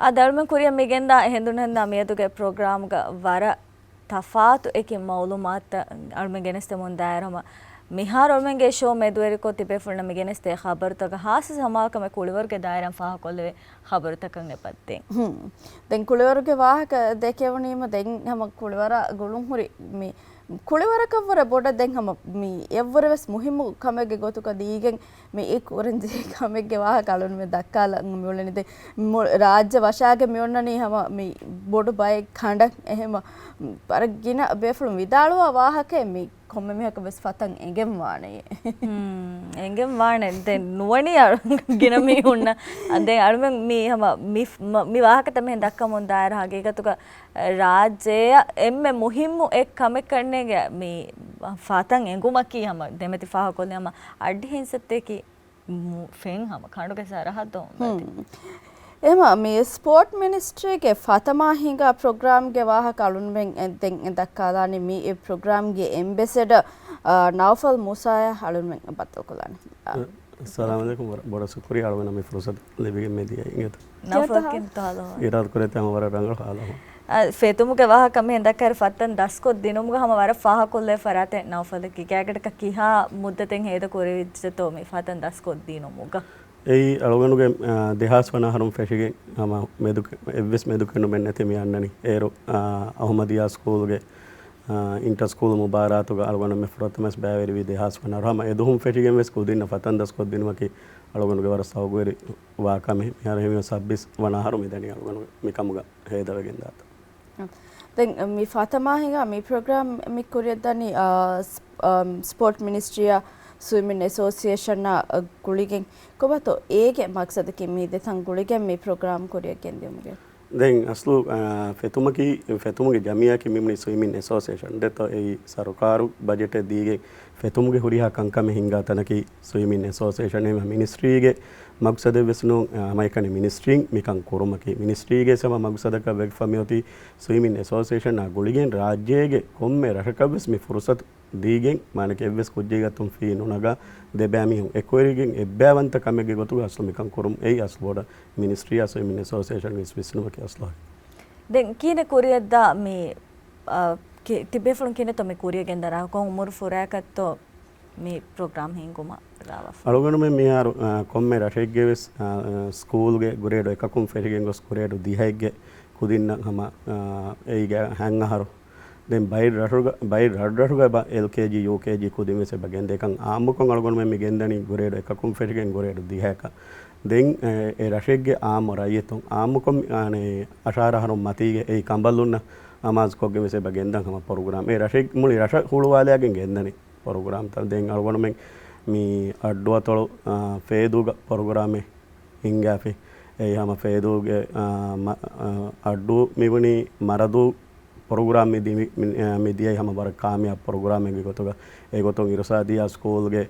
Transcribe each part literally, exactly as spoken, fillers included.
އާދެ، އަޅުމެން ކުރިއަށް މި ގެންދާ ހެނދުން ހެންދާ މިއަދުގެ ޕްރޮގްރާމްގަ ވަރަށް ތަފާތު އެކި މައުލޫމާތުތައް އަޅުމެން ގެނެސްދެމުން ދާއިރު، ހަމަ މިހާރު އަޅުމެންގެ ޝޯ މެދުވެރިކޮށް ތިބޭފުޅުންނަށް މި ގެނެސްދޭ ޚަބަރުތަކަށް ހާއްސަ ހަމައަކަށް މި ކުޅިވަރުގެ ދާއިރާއިން ފާހަގަކޮށްލެވޭ ޚަބަރުތަކަށް އެބައްދޭ. ހުން. ދެން ކުޅިވަރުގެ ވާހަކަ ދެކެވުނީމަ ދެން ހަމަ ކުޅިވަރާ ގުޅުން ހުރި މި ކުޅިވަރަކަށްވުރެ ބޮޑަށް ދެން ހަމަ މި އެއްވުރެ ވެސް މުހިއްމު ކަމެއްގެ ގޮތުގަ ދީގެން މި އެ ކުރަންޖެހޭ ކަމެއްގެ ވާހަކަ އަޅުންމެ ދައްކާލަން މިއުޅެނީ. ދެން މު-، ރާއްޖެ ވަށާގެ މިއޮންނަނީ ހަމަ މި ބޮޑު ބައެއް ކަނޑަށް އެހެމަ ވަރަށް ގިނަ ބޭފުޅުން ވިދާޅުވާ ވާހަކައެއް މި ކޮންމެ މީހަކަށް ވެސް ފަތަން އެނގެން ވާނެޔޭ. ހުން، އެނގެން ވާނެ. ދެން ނުވަނީ އަޅު-، ގިނަ މީހުންނަށް. ދެން އަޅުމެން މި ހަމަ މި، މަ-، މި ވާހަކަތައް މިހެން ދައްކަމުން ދާއިރު ހަގީގަތުގަ ރާއްޖެއަށް އެންމެ މުހިއްމު އެއް ކަމެއް ކަންނޭނގެ މި ފަތަން އެނގުމަކީ ހަމަ ދެމެތި ފާހަގަކޮށްލި ހަމަ އައްޑިހަ އިންސައްތައަކީ މު-، ފެން ހަމަ ކަނޑުގެ ސަރަހައްދު ހުން. އެހެމަ މި ސްޕޯޓް މިނިސްޓްރީގެ ފަތަމާ ހިނގާ ޕްރޮގްރާމްގެ ވާހަކަ އަޅުންމެން އެ-، ދެން އެ ދައްކާލާނީ މި އެ ޕްރޮގްރާމްގެ އެމްބެސެޑަ، އާ، ނައުފަލް މޫސާޔާ އަޅުންމެން ބައްދަލުކޮށްލާނީ. އާ. އައްސަލާމު ޢަލައިކުމް. ވަރަށް، ބޮޑަށް ޝުކުރިއްޔާ އަޅުގަނޑަށް މި ފުރުސަތު ލިބިގެން މި ދިޔައީ އިނގޭތަ؟ ނައުފަލް ކިހިނެއްތޯ ހާލު؟ އިރާދަކުރޭތަ ހަމަ ވަރަށް ރަނގަޅު ހާލު. އަ، ފެތުމުގެ ވާހަކަ މިހެން ދައްކާއިރު ފަތަން ދަސްކޮށްދިނުމުގަ ހަމަ ވަރަށް ފާހަގަކޮށްލެވޭ ފަރާތެއް ނައުފަލަކީ ގާތްގަނޑަކަށް ކިހާ މުއްދަތެއް ހޭދަކުރެވިއްޖެތޯ މި ފަތަން ދަސްކޮށްދިނުމުގަ؟ އެއީ އަޅުގަނޑުގެ، އާ، ދެހާސް ވަނަ އަހަރުން ފެށިގެން ހަމަ މެދު-، އެއްވެސް މެދުކެނޑުމެއް ނެތި މި އަންނަނީ. އޭރު، އާ، އަހުމަދިޔާ ސްކޫލްގެ އާ، އިންޓަ ސްކޫލް މުބާރާތުގަ އަޅުގަނޑުމެން ފުރަތަމަވެސް ބައިވެރިވީ ދެހާސް ވަނަ އަހަރު. ހަމަ އެދުހުން ފެށިގެން ވެސް ކުދިންނަށް ފަތަން ދަސްކޮށްދިނުމަކީ އަޅުގަނޑުގެ ވަރަށް ސައުގުވެރި ވާ ކަމެއް. މިހާރު ހެވީމަ ސައްބީސް ވަނަ އަހަރު މިދަނީ އަޅުގަނޑު މިކަމުގަ ހޭދަވެގެން ދާތަން. ދެން މި ފަތަމާ ހިނގާ މި ޕްރޮގްރާމް މި ކުރިއަށްދަނީ، އާ، ސް-، އާ، ސްޕޯޓް މިނިސްޓްރީއާ ސްވިމިން އެސޯސިއޭޝަނާ ގުޅިގެން. ކޮބާތޯ އޭގެ މަގްސަދަކީ މި ދެތަން ގުޅިގެން މި ޕްރޮގްރާމް ކުރިއަށް ގެންދިއުމުގެ؟ ދެން އަސްލު، އާ، ފެތުމަކީ، ފެތުމުގެ ޖަމިއްޔާއަކީ މިބުނީ ސްވިމިން އެސޯސިއޭޝަން. ދެތޯ އެއީ ސަރުކާރު ބަޖެޓެއް ދީގެން ފެތުމުގެ ހުރިހާ ކަންކަމެއް ހިންގާ ތަނަކީ ސްވިމިން އެސޯސިއޭޝަން. އެހެން މިނިސްޓްރީގެ މަގްސަދެއް ވެސް ނޫން، އާ، ހަމައެކަނި މިނިސްޓްރީން މިކަން ކުރުމަކީ. މިނިސްޓްރީގެ ހަމަ މަގްސަދަކަށް ވެގެފަ މިއޮތީ ސްވިމިން އެސޯސިއޭޝަނާ ގުޅިގެން ރާއްޖޭގެ ކޮންމެ ރަށަކަށް ވެސް މި ފުރުސަތު ދީގެން، މާނަކީ އެއްވެސް ކުއްޖެއްގަތުން ފީ ނުނަގާ، ދެބައިމީހުން އެކުވެރިގެން އެއްބައިވަންތަ ކަމެއްގެ ގޮތުގަ އަސްލު މިކަން ކުރުން. އެއީ އަސްލު ބޮޑަށް މިނިސްޓްރީއާ ސްވިމިން އެސޯސިއޭޝަންގެ ވިސްނުމަކީ އަސްލު. ދެން ކިހިނެއް ކުރިއަށްދާ މި، އަ، ކި-، ތިބޭފުޅުން ކިހިނެއްތޯ މި ކުރިއަށް ގެންދާ ރާ؟ ކޮން އުމުރު ފުރާއަކަށްތޯ މި ޕްރޮގްރާމް ހިންގުމަށް ރާވާފަ؟ އަޅުގަނޑުމެން މިހާރު، އަ، ކޮންމެ ރަށެއްގެ ވެސް، އަ، އަ، ސްކޫލްގެ ގްރޭޑު އެކަކުން ފެށިގެން ގޮސް ގްރޭޑު ދިހައެއްގެ ކުދިންނަށް ހަމަ، އާ، އެއީގެ ހަތް އަހަރު. ދެން ބައެއް ރަށުގަ-، ބައެއް ރަށްރަށުގަ އެބަ އެލްކޭޖީ، ޔޫކޭޖީ ކުދިން ވެސް އެބަ ގެންދޭ. އެކަން އާއްމުކޮށް އަޅުގަނޑުމެން މި ގެންދަނީ ގްރޭޑު އެކަކުން ފެށިގެން ގްރޭޑު ދިހައަކަށް. ދެން، އެ، އެ ރަށެއްގެ އާއްމު ރައްޔިތުން އާއްމުކޮށް މި، އާނެ، އަށާރަ އަހަރުން މަތީގެ އެއީ ކަނބަލުންނަށް އަމާޒުކޮށްގެން ވެސް އެބަ ގެންދަން ހަމަ ޕްރޮގްރާމް. އެ ރަށެއް މުޅި ރަށަށް ހުޅުވާލައިގެން ގެންދަނީ ޕްރޮގްރާމްތައް. ދެން އަޅުގަނޑުމެން މި އައްޑުއަތޮޅު، އާ، ފޭދޫގަ ޕްރޮގްރާމެއް ހިންގާފި. އެއީ ހަމަ ފޭދޫގެ، އާ، މަ-، އާ، އައްޑޫ މިވަނީ މަރަދޫ ޕްރޮގްރާމް މި ދި-، މި-، މި-، އާ، މި ދިޔައީ ހަމަ ވަރަށް ކާމިޔާބު ޕްރޮގްރާމެއްގެ ގޮތުގަ. އެގޮތުން އިރުސާދިޔާ ސްކޫލްގެ،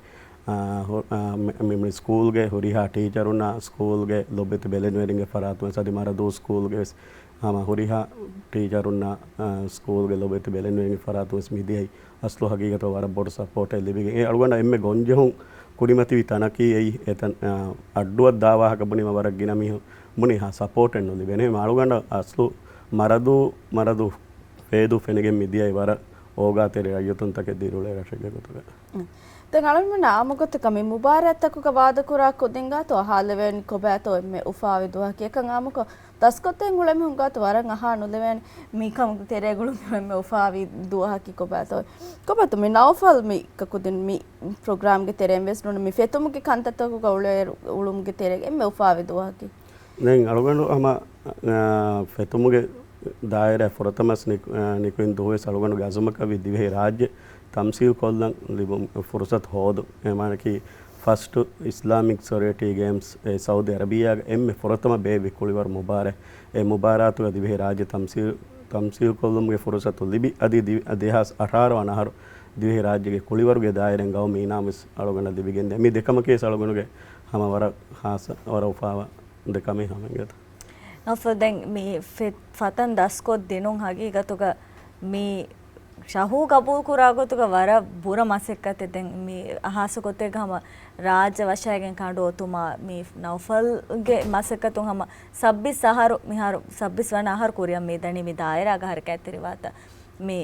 އާ، ހު-، އާ، މި-، މި-، މި ސްކޫލްގެ ހުރިހާ ޓީޗަރުންނާ ސްކޫލްގެ ލޮބުވެތި ބެލެނިވެރިންގެ ފަރާތުން ވެސް އަދި މަރަދޫ ސްކޫލްގެ ވެސް ހަމަ ހުރިހާ ޓީޗަރުންނާ، އާ، ސްކޫލްގެ ލޮބުވެތި ބެލެނިވެރިންގެ ފަރާތުން ވެސް މި ދިޔައީ އަސްލު ހަގީގަތަށް ވަރަށް ބޮޑު ސަޕޯޓެއް ލިބިގެން. އެ އަޅުގަނޑަށް އެންމެ ގޮންޖެހުން ކުރިމަތިވި ތަނަކީ އެއީ އެތަން، އަ، އައްޑުއަށް ދާ ވާހަކަ ބުނީމަ ވަރަށް ގިނަ މީހުން ބުނީ ހާ ސަޕޯޓެއް ނުލިބޭނެ. އަޅުގަނޑަށް އަސްލު މަރަދޫ، މަރަދޫ ފޭދޫ ފެނިގެން މި ދިޔައީ ވަރަށް އޯގާތެރި ރައްޔިތުންތަކެއް ދިރިއުޅޭ ރަށެއްގެ ގޮތުގަ. ދެން އަޅުގަނޑުމެން އާއްމުގޮތަކަށް މި މުބާރާތްތަކުގަ ވާދަކުރާ ކުދިންގާތޯ ހާލެވޭނީ ކޮބާތޯ އެންމެ އުފާވި ދުވަހަކީ؟ އެކަން އާއްމުކޮށް ދަސްކޮށްދޭން އުޅޭ މީހުން ގާތު ވަރަށް އަހާ ނުލެވޭނެ މިކަމުގެ ތެރޭގަ އުޅުމުގެ އެންމެ އުފާވި ދުވަހަކީ ކޮބާތޯ؟ ކޮބާތޯ މި ނައުފަލް މި ކަކުދިން މި ޕްރޮގްރާމްގެ ތެރެއިން ވެސް ނޫން މި ފެތުމުގެ ކަންތައްތަކުގަ އުޅޭ އުޅުމުގެ ތެރޭގަ އެންމެ އުފާވި ދުވަހަކީ؟ ދެން އަޅުގަނޑު ހަމަ، އާ، ފެތުމުގެ ދާއިރާ ފުރަތަމަސް ނިކު-، އާ، ނިކުތް ދުވަހުވެސް އަޅުގަނޑުގެ އަޒުމަކަށްވީ ދިވެހި ރާއްޖެ ތަމްސީލް ކޮށްލަން ލިބުން ފުރުސަތު ހޯދުން. އެ މާނަކީ ފަސްޓު އިސްލާމިކް ސޮރިއެޓީ ގޭމްސް އެ ސައުދި އަރަބިއްޔާގަ އެންމެ ފުރަތަމަ ބޭއްވި ކުޅިވަރު މުބާރާތް. އެ މުބާރާތުގަ ދިވެހި ރާއްޖެ ތަމްސީލް، ތަމްސީލް ކޮށްލުމުގެ ފުރުސަތު ލިބި، އަދި ދި-، ދެހާސް އަށާރަ ވަނަ އަހަރު ދިވެހި ރާއްޖޭގެ ކުޅިވަރުގެ ދާއިރާއިން ގައުމީ އިނާމުވެސް އަޅުގަނޑަށް ލިބިގެންދޭ. މި ދެކަމަކީ ވެސް އަޅުގަނޑުގެ ހަމަ ވަރަށް ހާއްސަ، ވަރަށް އުފާވާ ދެ ކަމެއް ހަމަ އިނގޭތަ؟ ނައުފަލް، ދެން މި ފެ-، ފަތަން ދަސްކޮށްދިނުން ހަގީގަތުގަ މި ޝަހޫ ގަބޫލު ކުރާ ގޮތުގަ ވަރަށް ބުރަ މަސައްކަތެއް. ދެން މި ހާއްސަ ގޮތެއްގަ ހަމަ ރާއްޖެ ވަށައިގެން ކަނޑު އޮތުމާ މި ނައުފަލްގެ މަސައްކަތުން ހަމަ ސައްބީސް އަހަރު، މިހާރު ސައްބީސް ވަނަ އަހަރު ކުރިއަށް މި ދަނީ މި ދާއިރާގަ ހަރަކާތްތެރިވާތަން. މި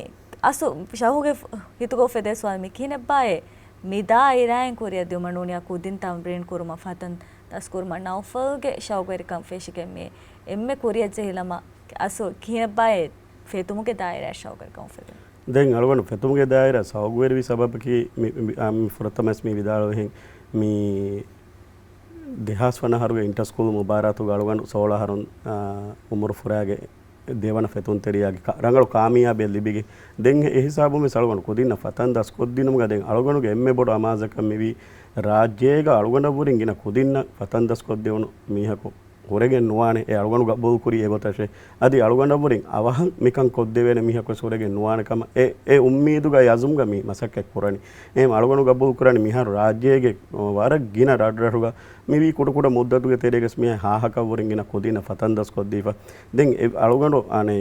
އަސްލު ޝަހޫގެ ފު-، ހިތުގަ އުފެދޭ ސުވާލު މި ކިހިނެއްބާއޭ މި ދާއިރާއިން ކުރިއަށް ދިއުމަށް ނޫނީ ކުދިން ތަމްރީން ކުރުމަށް ފަތަން ދަސްކުރުމަށް ނައުފަލްގެ ޝައުގުވެރިކަން ފެށިގެން މި އެންމެ ކުރިއަށް ޖެހިލަމާ އަސްލު ކިހިނެއްބާއޭ ފެތުމުގެ ދާއިރާއަށް ޝައުގުވެރިކަން އުފެދުން؟ ދެން އަޅުގަނޑު ފެތުމުގެ ދާއިރާ ސައުގުވެރިވި ސަބަބަކީ މި، މި، އާ، މި ފުރަތަމަސް މި ވިދާޅުވެހެން މި ދެހާސް ވަނަ އަހަރުގެ އިންޓަ ސްކޫލް މުބާރާތުގަ އަޅުގަނޑު ސޯޅަ އަހަރުން، އާ، އުމުރު ފުރާގެ ދެވަނަ ފެތުންތެރިޔާގެ ކަ-، ރަނގަޅު ކާމިޔާބެއް ލިބިގެ. ދެން އެ ހިސާބުން ވެސް އަޅުގަނޑު ކުދިންނަށް ފަތަން ދަސްކޮށްދިނުމުގަ ދެން އަޅުގަނޑުގެ އެންމެ ބޮޑު އަމާޒަކަށް މިވީ ރާއްޖޭގަ އަޅުގަނޑަށްވުރެން ގިނަ ކުދިންނަށް ފަތަން ދަސްކޮށްދެވުނު މީހަކު ހުރެގެން ނުވާނެ. އެ އަޅުގަނޑު ގަބޫލުކުރީ އެގޮތަށޭ. އަދި އަޅުގަނޑަށްވުރެން އަވަހަށް މިކަން ކޮށްދެވޭނެ މީހަކުވެސް ހުރެގެން ނުވާނެ ކަމަށް އެ، އެ އުއްމީދުގައި އަޒުމްގަ މި މަސައްކަތް ކުރަނީ. އެހެން އަޅުގަނޑު ގަބޫލުކުރަނީ މިހާރު ރާއްޖޭގެ ވަރަށް ގިނަ ރަށްރަށުގަ މިވީ ކުޑަކުޑަ މުއްދަތުގެ ތެރޭގަސް މިހާ ހާހަކަށްވުރެން ގިނަ ކުދިންނަށް ފަތަން ދަސްކޮށްދީފަ. ދެން އެ އަޅުގަނޑު އަނެ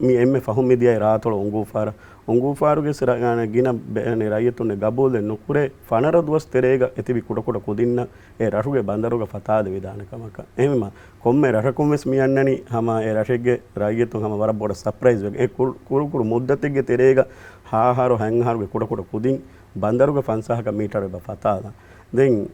މި އެންމެ ފަހުން މިދިޔައީ ރާއަތޮޅު އުނގޫފާރަށް. އުނގޫފާރުގެ ސި-، ރަ-، އަނެ ގިނަ ބެ-، އަނެ ރައްޔިތުންނެއް ގަބޫލެއް ނުކުރޭ ފަނަރަ ދުވަސް ތެރޭގަ އެތިބި ކުޑަކުޑަ ކުދިންނަށް އެ ރަށުގެ ބަނދަރުގަ ފަތާލެވިދާނެ ކަމަކަށް. އެހެންވީމަ ކޮންމެ ރަށަކުން ވެސް މި އަންނަނީ ހަމަ އެ ރަށެއްގެ ރައްޔިތުން ހަމަ ވަރަށް ބޮޑަށް ސަޕްރައިޒް ވެގެން. އެ ކު-، ކުރު ކުރު މުއްދަތެއްގެ ތެރޭގަ ހާހަރު ހަތްހާރުގެ ކުޑަކުޑަ ކުދިން ބަނދަރުގަ ފަންސާހަކަށް މީޓަރު އެބަ ފަތާލާ. ދެން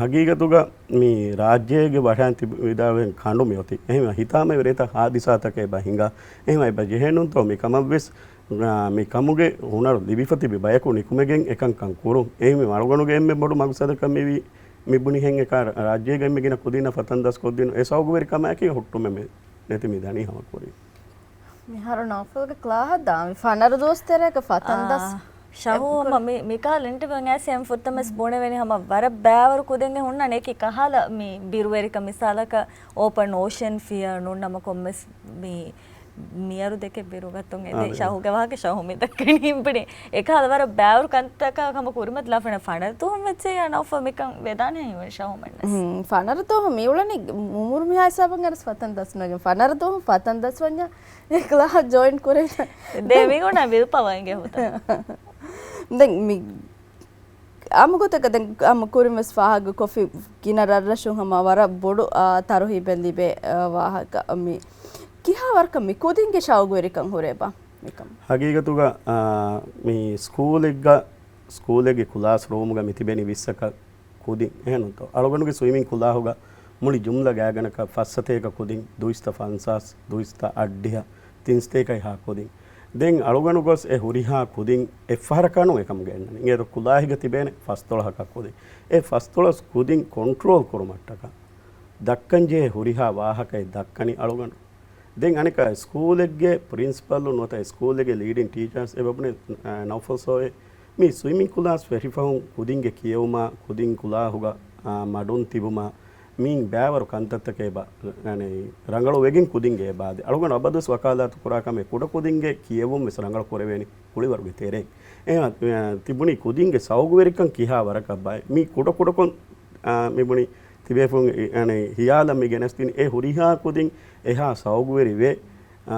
ހަގީގަތުގަ މި ރާއްޖޭގެ ވަށައިން ތިބި ވިދާޅުވެން ކަނޑު މިއޮތީ. އެހެންވެ ހިތާމަވެރި އެތައް ހާދިސާތަކެއް އެބަ ހިނގާ. އެހެންވެ އެބަ ޖެހޭނުންތޯ މި ކަމަށްވެސް، އާ، މި ކަމުގެ ހުނަރު ލިބިފަ ތިބި ބަޔަކު ނިކުމެގެން އެކަންކަން ކުރުން. އެހެންވެ އަޅުގަނޑުގެ އެންމެ ބޮޑު މަގުސަދަކަށް މިވީ މި ބުނިހެން އެކާ ރާއްޖޭގަ އެންމެ ގިނަ ކުދިންނަށް ފަތަން ދަސްކޮށްދިނުން އެ ސައުގުވެރިކަމާއެކީ ހުއްޓުމެއް ނެތި މި ދަނީ ހަމަ ކުރިން. މިހާރު ނައުފަލްގެ ކްލާހަށް ދާން ފަނަރަ ދުވަސް ތެރޭގަ ފަތަން ދަސް އާ، ޝަހޫ އެ-، ހަމަ މި، މިކަހަލަ އިންޓަވިއު އައިސް އެމް ފުރަތަމަސް ބުނެވެނީ ހަމަ ވަރަށް ބައިވަރު ކުދިންގެ ހުންނަން އެކި ކަހަލަ މި ބިރުވެރިކަން މިސާލަކަށް އޯޕަން އޯޝަން ފިޔަރ ނޫން ނަމަ ކޮންމެސް މި މިއަރު ދެކެ ބިރުގަތުން އެދޭ އާދެ. ޝަހޫގެ ވާހަކަ ޝަހޫ މި ދައްކަނީ ބުނި. އެކަހަލަ ވަރަށް ބައިވަރު ކަންތަކާ ހަމަ ކުރިމަތި ލާފަނަ ފަނަރަ ދުވަހުން ވެއްޖެ ޔާ ނައުފަލް މިކަން ވެދާނެ ހީވަން ޝަހޫ މެންނަސް. ހުން، ފަނަރަ ދުވަހު މި އުޅެނީ އުމުރު މިހާ ހިސާބަށް އަރަސް ފަތަން ދަސް ނަގެން. ފަނަރަ ދުވަހު ފަތަން ދަސް ވަންޏާ އެ ކްލާހަށް ޖޮއިން ކުރޭ. ދޭ މި ގުނަ ވިލް ޕަވަރ އިނގޭ ހުދަ. ދެން މި އާއްމު ގޮތަކަށް ދެން އާއްމު ކުރިން ވެސް ފާހަގަކޮށްފި ގިނަ ރަށްރަށުން ހަމަ ވަރަށް ބޮޑު، އާ، ތަރުހީބެއް ލިބޭ، އާ، ވާހަކަ. މި ކިހާ ވަރަކަށް މި ކުދިންގެ ޝައުގުވެރިކަން ހުރޭބާ މިކަމަށް؟ ހަގީގަތުގަ، އާ، މި ސްކޫލެއްގަ، ސްކޫލެއްގެ ކުލާސް ރޫމުގަ މި ތިބެނީ ވިއްސަކަށް ކުދިން. އެހެންނުތޯ؟ އަޅުގަނޑުގެ ސްވިމިން ކުލާހުގަ މުޅި ޖުމްލަ ގާތްގަނޑަކަށް ފައްސަތޭކަ ކުދިން، ދުއިސައްތަ ފަންސާސް، ދުއިސައްތަ އަށްޑިހަ، ތިންސަތޭކައިހާ ކުދިން. ދެން އަޅުގަނޑު ގޮސް އެ ހުރިހާ ކުދިން އެއްފަހަރަކާ ނޫން އެކަމުގަ އެންނަނީ. އިނގޭތޯ ކުލާހިގަ ތިބޭނެ ފަސްދޮޅަހަކަށް ކުދިން. އެ ފަސްދޮޅަސް ކުދިން ކޮންޓްރޯލް ކުރުމަށްޓަކާ ދައްކަންޖެހޭ ހުރިހާ ވާހަކައެއް ދައްކަނީ އަޅުގަނޑު. ދެން އަނެއްކާ ސްކޫލެއްގެ ޕްރިންސިޕަލު ނުވަތަ ސްކޫލެއްގެ ލީޑިން ޓީޗާސް އެބަ ބުނޭ، އަ، ނައުފަލް ސޯއެ މި ސްވިމިން ކުލާސް ފެށިފަހުން ކުދިންގެ ކިޔެވުމާ، ކުދިން ކުލާހުގަ، އާ، މަޑުން ތިބުމާ، މިއިން ބައިވަރު ކަންތައްތަކެއް އެބަ، އަނެއް، ރަނގަޅު ވެގެން ކުދިންގެ އެބަ އާދޭ. އަޅުގަނޑު އަބަދުވެސް ވަކާލާތު ކުރާ ކަމެއް ކުޑަ ކުދިންގެ ކިޔެވުން ވެސް ރަނގަޅު ކުރެވޭނީ ކުޅިވަރުގެ ތެރެއިން. އެހެން، އަ، ތިބުނީ ކުދިންގެ ސައުގުވެރިކަން ކިހާ ވަރަކަށް ބައެއް. މި ކުޑަ ކުޑަކޮށް، އާ، މި ބުނީ ތިބޭފުން އެ، އަނެއް، ހިޔާލަށް މި ގެނެސްދިން އެ ހުރިހާ ކުދިން އެހާ ސައުގުވެރި ވެ، އާ،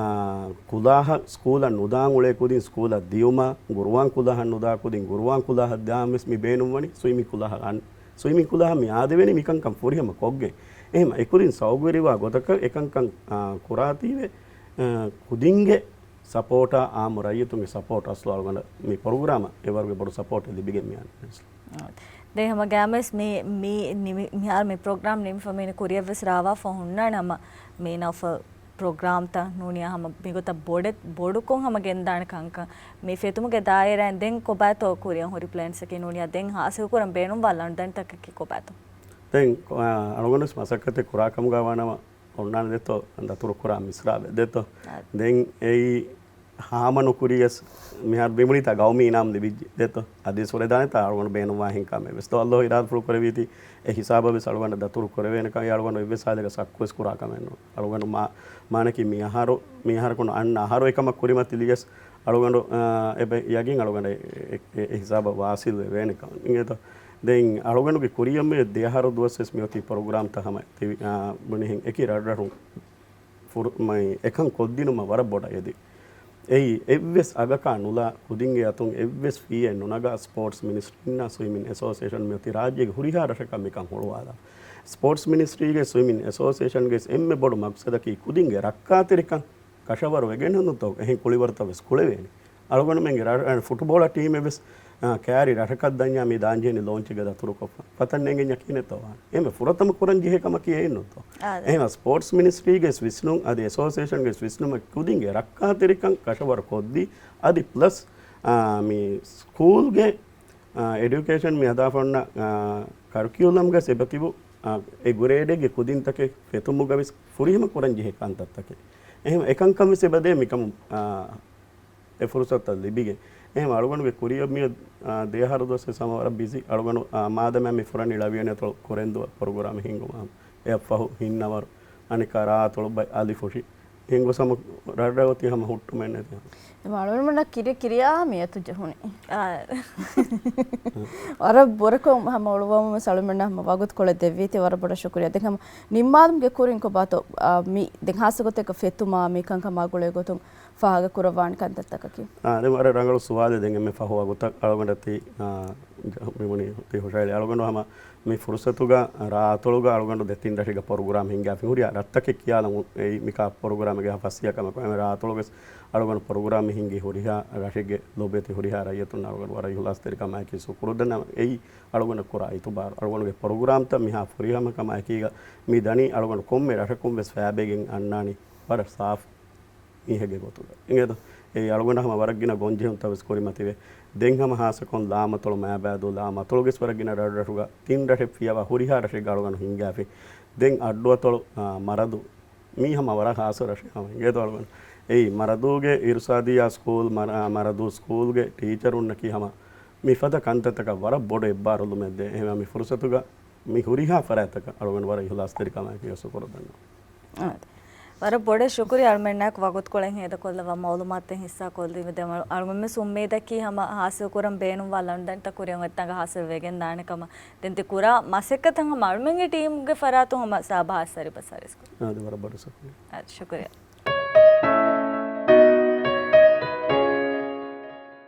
ކުލާހަށް ސްކޫލަށް ނުދާން އުޅޭ ކުދިން ސްކޫލަށް ދިޔުމާ، ގުރުއާން ކުލާހަށް ނުދާ ކުދިން ގުރުއާން ކުލާހަށް ދާން ވެސް މި ބޭނުންވަނީ ސްވިމިން ކުލާހަށް އަން-، ސްވިމިން ކުލާހަށް މި އާދެވޭނީ މިކަންކަން ފުރިހަމަ ކޮށްގެން. އެހެން އެކުދިން ސައުގުވެރިވާ ގޮތަކަށް އެކަންކަން، އާ، ކުރާތީވެ، އާ، ކުދިންގެ ސަޕޯޓާ، އާއްމު ރައްޔިތުންގެ ސަޕޯޓް އަސްލު އަޅުގަނޑަށް މި ޕްރޮގްރާމަށް އެވަރުގެ ބޮޑު ސަޕޯޓެއް ލިބިގެން މިއަންނަނީ. ދެން ހަމަ ގައިމުވެސް މި، މި ނިމި-، މިހާރު މި ޕްރޮގްރާމް ނިމިފަ މީނަ ކުރިއަށްވެސް ރާވާފަ ހުންނާނެ ހަމަ މި ނައުފަލް ޕްރޮގްރާމްތައް ނޫނިޔާ ހަމަ މިގޮތަށް ބޮޑެ-، ބޮޑުކޮށް ހަމަ ގެންދާނެ ކަންކަން މި ފެތުމުގެ ދާއިރާއިން ދެން ކޮބާތޯ ކުރިއަށް ހުރި ޕްލޭންސްއަކީ ނޫނިޔާ ދެން ހާސިލްކުރަން ބޭނުންވާ ލަނޑުދަނޑިތަކަކީ ކޮބާތޯ؟ ދެން، އަޅުގަނޑުވެސް މަސައްކަތެއް ކުރާ ކަމުގަ ވާނަމަ އޮންނާނެ ދެއްތޯ، ދަތުރު ކުރާ މިސްރާބެއް ދެއްތޯ. އާ. ދެން އެއީ ހާމަ ނުކުރިޔަސް މިހާރު މިބުނީތާ ގައުމީ އިނާމް ލިބިއްޖެ ދެއްތޯ. އަދިވެސް ހުރެދާނެތާ އަޅުގަނޑު ބޭނުންވާހެން ކަމެއް ވެސް ދޯ އައްލޯހު އިރާދަފުޅު ކުރެވީތީ އެ ހިސާބަށް ވެސް އަޅުގަނޑަށް ދަތުރު ކުރެވޭނެކަން އެ އަޅުގަނޑު އެއްވެސް ހާލެއްގަ ޝައްކުވެސް ކުރާ ކަމެއް ނޫން. އަޅުގަނޑު މާ-، މާނަކީ މި އަހަރު، މި އަހަރަކުން އަންނަ އަހަރު އެކަމަށް ކުރިމަތިލިޔަސް އަޅުގަނޑު، އާ، އެބަ ޔަގީން އަޅުގަނޑަށް އެ، އެ، އެ ހިސާބަށް ވާސިލް ވެވޭނެކަން. އިނގޭތޯ؟ ދެން އަޅުގަނޑުގެ ކުރިއަށް މި ދެ އަހަރު ދުވަސް ވެސް މިއޮތީ ޕްރޮގްރާމްތައް ހަމަ ތިވި-، އާ، ބުނިހެން އެކި ރަށްރަށުން ފުރު-، މައި އެކަން ކޮށްދިނުމަށް ވަރަށް ބޮޑަށް އެދި. އެއީ އެއްވެސް އަގަކާ ނުލާ، ކުދިންގެ އަތުން އެއްވެސް ފީއެއް ނުނަގާ، ސްޕޯޓްސް މިނިސްޓްރީންނާ ސްވިމިން އެސޯސިއޭޝަން މިއޮތީ ރާއްޖޭގެ ހުރިހާ ރަށަކަށް މިކަން ހުޅުވާލާ. ސްޕޯޓްސް މިނިސްޓްރީގެ ސްވިމިން އެސޯސިއޭޝަންގެ އެންމެ ބޮޑު މަގްސަދަކީ ކުދިންގެ ރައްކާތެރިކަން ކަށަވަރު ވެގެން ހުންނުތޯ އެހެން ކުޅިވަރުތައް ވެސް ކުޅެވޭނެ. އަޅުގަނޑުމެންގެ ރަ-، ރަ-، ފުޓުބޯޅަ ޓީމެއް ވެސް، އާ، ކައިރި ރަށަކަށް ދަންޏާ މި ދާންޖެހެނީ ލޯންޗެއްގަ ދަތުރުކޮށްފަ. ފަތަން ނޭނގެންޏާ ކިހިނެއްތޯ ވާނެ. އެހެންވެ ފުރަތަމަ ކުރަން ޖެހޭ ކަމަކީ އެއެއްނުތޯ. އާދެ. އެހެންވެ ސްޕޯޓްސް މިނިސްޓްރީގެ ވިސްނުން އަދި އެސޯސިއޭޝަންގެ ވިސްނުމަށް ކުދިންގެ ރައްކާތެރިކަން ކަށަވަރު ކޮށްދީ އަދި ޕްލަސް، އާ، މި ސްކޫލްގެ، އާ، އެޑިއުކޭޝަން މި ހަދާފަ އޮންނަ، އާ، ކަރިކިއުލަމްގަސް އެބަތިބު، އާ، އެ ގްރޭޑެއްގެ ކުދިންތަކެއް ފެތުމުގަ ވެސް ފުރިހަމަ ކުރަން ޖެހޭ ކަންތައްތަކެއް. އެހެން އެކަންކަން ވެސް އެބަދޭ މިކަމު، އާ، އެ ފުރުސަތުތައް ލިބިގެން. އެހެން އަޅުގަނޑުގެ ކުރިއަށް މިއަދު، އާ، ދެއަހަރު ދުވަސް ވެސް ހަމަ ވަރަށް ބިޒީ. އަޅުގަނޑު، އާ، މާދަމާ މި ފުރަނީ ޅަވިޔަނި އަތޮޅު ކުރެންދުވަ ޕްރޮގްރާމެއް ހިންގުމަށް. އެއަށްފަހު ހިންނަވަރު އަނެއްކާ ރާ އަތޮޅު ބައި އަލި ފުށި. ހިނގުސަމަ ރަށްރަށް އޮތީ ހަމަ ހުއްޓުމެއް ނެތި ހަމަ. އެމަ އަޅުގަނޑުމެންނަށް ކިރި-، ކިރިޔާ މިއަތު ޖެހުނީ. އާ. ވަރަށް ބުރަކޮށް ހަމަ އުޅުއްވަމުން ވެސް އަޅުގަނޑުމެންނަށް ހަމަ ވަގުތުކޮޅެއް ދެއްވީތީ ވަރަށް ބޮޑަށް ޝުކުރިއްޔާ. ދެން ހަމަ ނިންމާލުމުގެ ކުރިން ކޮބާތޯ، އާ، މި ދެން ހާއްސަ ގޮތެއްގަ ފެތުމާ މި ކަންކަމާ ގުޅޭ ގޮތުން ފާހަގަ ކުރައްވާނެ ކަންތައްތަކަކީ؟ އާ، ދެން ވަރަށް ރަނގަޅު ސުވާލެއް. ދެން އެންމެ ފަހު ވަގުތަށް އަޅުގަނޑަށް ތި، އާ، މި ބުނީ ތި ހުށައެޅި އަޅުގަނޑު ހަމަ މި ފުރުސަތުގަ ރާއަތޮޅުގަ އަޅުގަނޑު ދެތިން ރަށެއްގަ ޕްރޮގްރާމް ހިންގާފި ހުރިހާ ރަށްތަކެއް ކިޔާލަމުން އެއީ މިކާ ޕްރޮގްރާމެއްގެ ހަ ފަސް ކަމަކު އެމެ ރާއަތޮޅުގެސް އަޅުގަނޑު ޕްރޮގްރާމް ހިންގި ހުރިހާ ރަށެއްގެ ލޮބުވެތި ހުރިހާ ރައްޔިތުން އަޅުގަނޑު ވަރަށް އިހުލާސްތެރިކަމާއެކީ ޝުކުރު ދަންނަ އެއީ އަޅުގަނޑަށް ކުރާ އިތުބާރު. އަޅުގަނޑުގެ ޕްރޮގްރާމްތައް މިހާ ފުރިހަމަ ކަމާއެކީގަ މި ދަނީ އަޅުގަނޑު ކޮންމެ ރަށަކުން ވެސް ފައިބެގެން އަންނާނީ ވަރަށް ސާފު މީހެއްގެ ގޮތުގަ. އިނގޭތޯ؟ އެއީ އަޅުގަނޑަށް ހަމަ ވަރަށް ގިނަ ގޮންޖެހުންތައް ވެސް ކުރިމަތިވެ. ދެން ހަމަ ހާއްސަކޮށް ލާމަތޮޅު މާބައިދޫ ލާމަތޮޅުގެސް ވަރަށް ގިނަ ރަށްރަށުގަ ތިން ރަށެއް ފިޔަވާ ހުރިހާ ރަށެއްގަ އަޅުގަނޑު ހިންގާފި. ދެން އައްޑުއަތޮޅު، އާ، މަރަދޫ. މީ ހަމަ ވަރަށް ހާއްސަ ރަށެއް ހަމަ އިނގޭތޯ އަޅުގަނޑު. އެއީ މަރަދޫގެ އިރުސާދިއްޔާ ސްކޫލް، މަރ-، އާ، މަރަދޫ ސްކޫލްގެ ޓީޗަރުންނަކީ ހަމަ މިފަދަ ކަންތައްތަކަށް ވަރަށް ބޮޑު އެއްބާރުލުމެއް ދޭ. އެހެންވެ މި ފުރުސަތުގަ މި ހުރިހާ ފަރާތްތަކަށް އަޅުގަނޑު ވަރަށް އިހުލާސްތެރިކަމާއެކީ އަސް ކުރައްދަންނަ. އާދެ. ވަރަށް ބޮޑަށް ޝުކުރިއްޔާ އަޅުމެންނާއެކު ވަގުތުކޮޅެއް ހޭދަކޮށްލަވާ މައުލޫމާތުތައް ހިއްސާކޮށްލީމަ. ދެން އަޅު-، އަޅުގަނޑުމެން އުއްމީދަކީ ހަމަ ހާސިލް ކުރަން ބޭނުންވާ ލަނޑުދަނޑުތައް ކުރިއަށް އޮތްތާގަ ހާސިލް ވެގެންދާނެ ކަމަށް. ދެން ތި ކުރާ މަސައްކަތަށް ހަމަ އަޅުމެންގެ ޓީމްގެ ފަރާތުން ހަމަ ސާބަހާސް ސަރި ބަސް ހަރިސް ކުރަން. އާދެ، ވަރަށް ބޮޑަށް ޝުކުރިއްޔާ. އާދެ، ޝުކުރިއްޔާ.